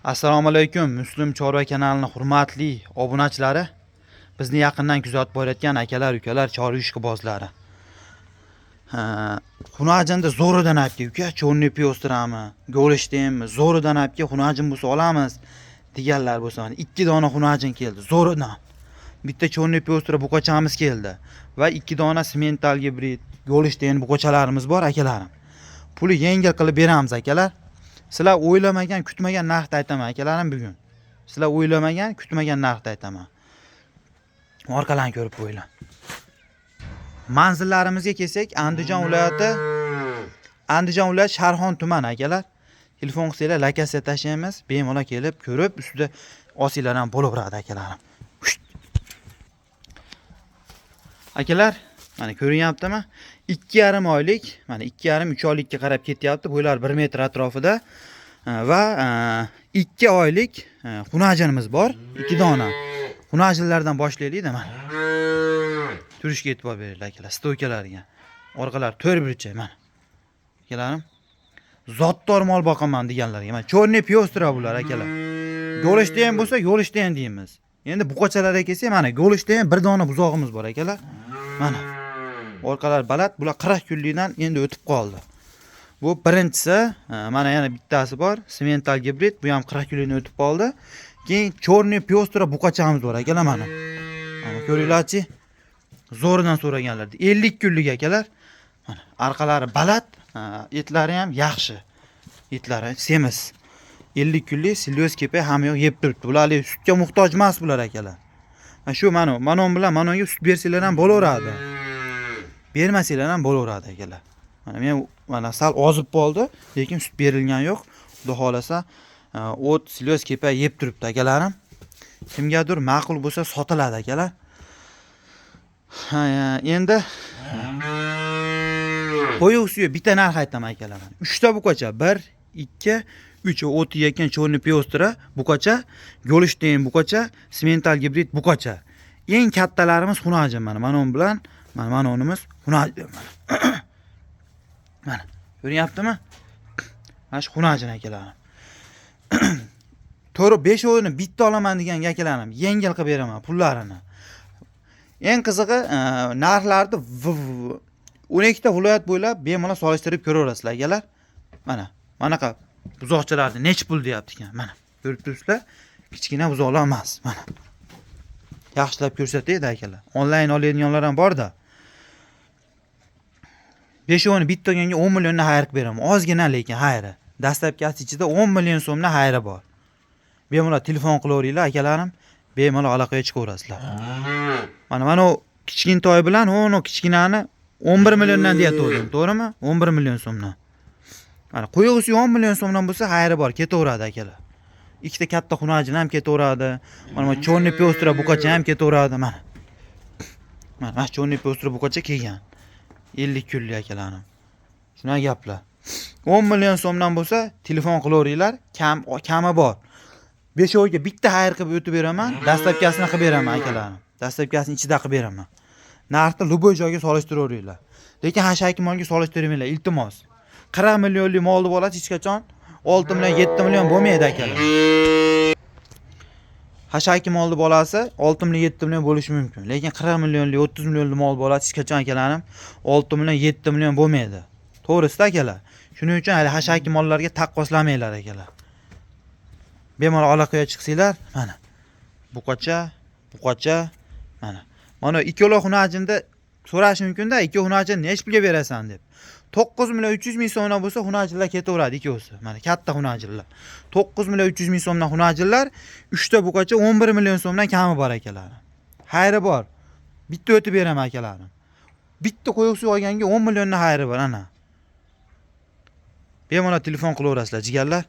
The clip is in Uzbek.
Assalomu alaykum, Muslim Chorva kanalining hurmatli obunachilari, bizni yaqindan kuzatib borayotgan akalar, ukalar, chorva ishqibozlari. Ha, Xunajinda zo'ridan olib uka, чёрный пёстрami, Golshteinmi, zo'ridan olib xunajin bo'lsa olamiz deganlar bo'lsa, mana ikki dona xunajin keldi zo'ridan. Bitta чёрный пёстра buqachamiz keldi va ikki dona simental gibrid, Golshteyn buqachalarimiz bor, akalarim. Puli yengil qilib beramiz, akalar. Sizlar o'ylamagan, kutmagan narxda aytaman, akalarim, bugun. Sizlar o'ylamagan, kutmagan narxda aytaman. Orqalarini ko'rib qo'yinglar. Manzillarimizga kelsak, Andijon viloyati Sharxon tumani, akalar. Telefon qilsanglar, lokatsiya tashlaymiz, bemalol kelib, ko'rib, ustida olsanglar ham bo'laveradi, akalarim. Husht. Akalar, mana ko'rinyaptimi? 2,5 oylik, mana 2,5 3 oylikka qarab ketyapti. Bo'ylari 1 metr atrofida va 2 oylik xunajinimiz bor, 2 dona. Xunajinlardan boshlaylik-da mana. Turishga e'tibor beringlar, akalar, стойка larga. Orqalari to'rt burchak mana. Akalarim, zotdor mol boqaman deganlarga mana чёрный пёстра bular, akalar. Golshteyn bo'lsa, Golshteyn deymiz. Endi buqachalarga kelsak, mana Golshteyn bir dona buzog'imiz bor, akalar. Mana. Orqalari baland, bular 40 kunlikdan endi o'tib qoldi. Bu birinchisi, mana yana bittasi bor, simental gibrid, bu ham 40 kunlikdan o'tib qoldi. Keyin чёрный пёстра buqachamiz bor, akalar, mana. Mana ko'ringlarchi. Zo'ridan so'raganlar. 50 kunlik, akalar. Mana orqalari baland, etlari ham yaxshi. Etlari semiz. 50 kunlik, silyos kepak hamma yoq yeb turibdi. Bular hali sutga muhtoj emas bular, akalar. Mana shu mana manon bilan manonga sut bersanglar ham bo'laveradi. Bermasanglar ham bo'laveradi, akalar. Mana men mana sal ozib qoldi, lekin sut berilgani yo'q. Xudo xohlasa, o't, silyos kepak yeb turibdi, akalarim. Kimgadir ma'qul bo'lsa, sotiladi, akalar. Ha, endi qo'yiq suyi bitta narx aytaman, akalar. Uchta buqacha 1, 2, 3 o't yeyotgan чёрный пёстра buqacha, Golshteyn buqacha, simental gibrid buqacha. Eng kattalarimiz xunajin mana manon bilan, mana manonimiz xunajin mana. Mana ko'rinyaptimi? Mana shu xunajin, akalarim. To'g'ri, beshovini bitta olaman degan akalarim, yengil qilib beraman pullarini. Eng qizig'i, narxlarni 12 ta viloyat bo'ylab bemalol solishtirib ko'raverasizlar, akalar. Mana, manaqa buzoqchalarni nechi pul deyapti ekan. Mana, ko'rib turibsizlar, kichkina buzoqlar emas, mana. Yaxshilab ko'rsataydi, akalar. Onlayn oladiganlar ham bor-da. Beshovini bitta olganga 10 milliondan xayr qilib beraman. Ozgina lekin xayri. Dastlabkisi ichida 10 million so'mdan xayri bor. Bemalol telefon qilaveringlar, akalarim. Bemalol aloqaga chiqaverasizlar. Mana u kichkintoy bilan uni kichkinani 11 milliondan deyatgandim, to'g'rimi? 11 million so'mdan. Mana qo'yig'isi 10 million so'mdan bo'lsa, xayri bor, ketaveradi, akalar. Ikkita katta xunajin ham ketaveradi. Mana чёрный пёстра buqacha ham ketaveradi, mana. Mana чёрный пёстра buqacha kelgan. 50 kunlik, akalarim. Shunaqa gaplar. 10 million so'mdan bo'lsa, telefon qilaveringlar, kami bor. Beshoviga bitta xayr qilib o'tib beraman, dastlabkasini qilib beraman, akalarim. Dastlabkasini ichida qilib beraman. Narxni любой joyga solishtiraveringlar. Lekin hashaki molga solishtirmanglar, iltimos. 40 millionlik molni bolasi hech qachon 6 million, 7 million bo'lmaydi, akalar. Hashaki molni bolasi 6 million, 7 million bo'lishi mumkin. Lekin 40 millionlik, 30 millionlik mol bolasi hech qachon, akalarim, 6 million, 7 million bo'lmaydi. To'g'risida, akalar. Shuning uchun hali hashaki mollarga taqqoslamanglar, akalar. Bemalol aloqaga chiqsanglar, mana. Buqacha, buqacha, mana. Mana ikkola xunajinda so'rash mumkin-da, ikki xunajin nechi pulga berasan deb. 9 million 300 ming so'mdan bo'lsa, xunajinlar ketaveradi ikkovsi. Mana katta xunajinlar. 9 million 300 ming so'mdan xunajinlar, 3 ta buqacha 11 million so'mdan kami bor, akalarim. Xayri bor. Bitta o'tib beraman, akalarim. Bitta qo'yiq suv olganga 10 milliondan xayri bor, ana. Bemalol telefon qilaverasizlar, jigarlar.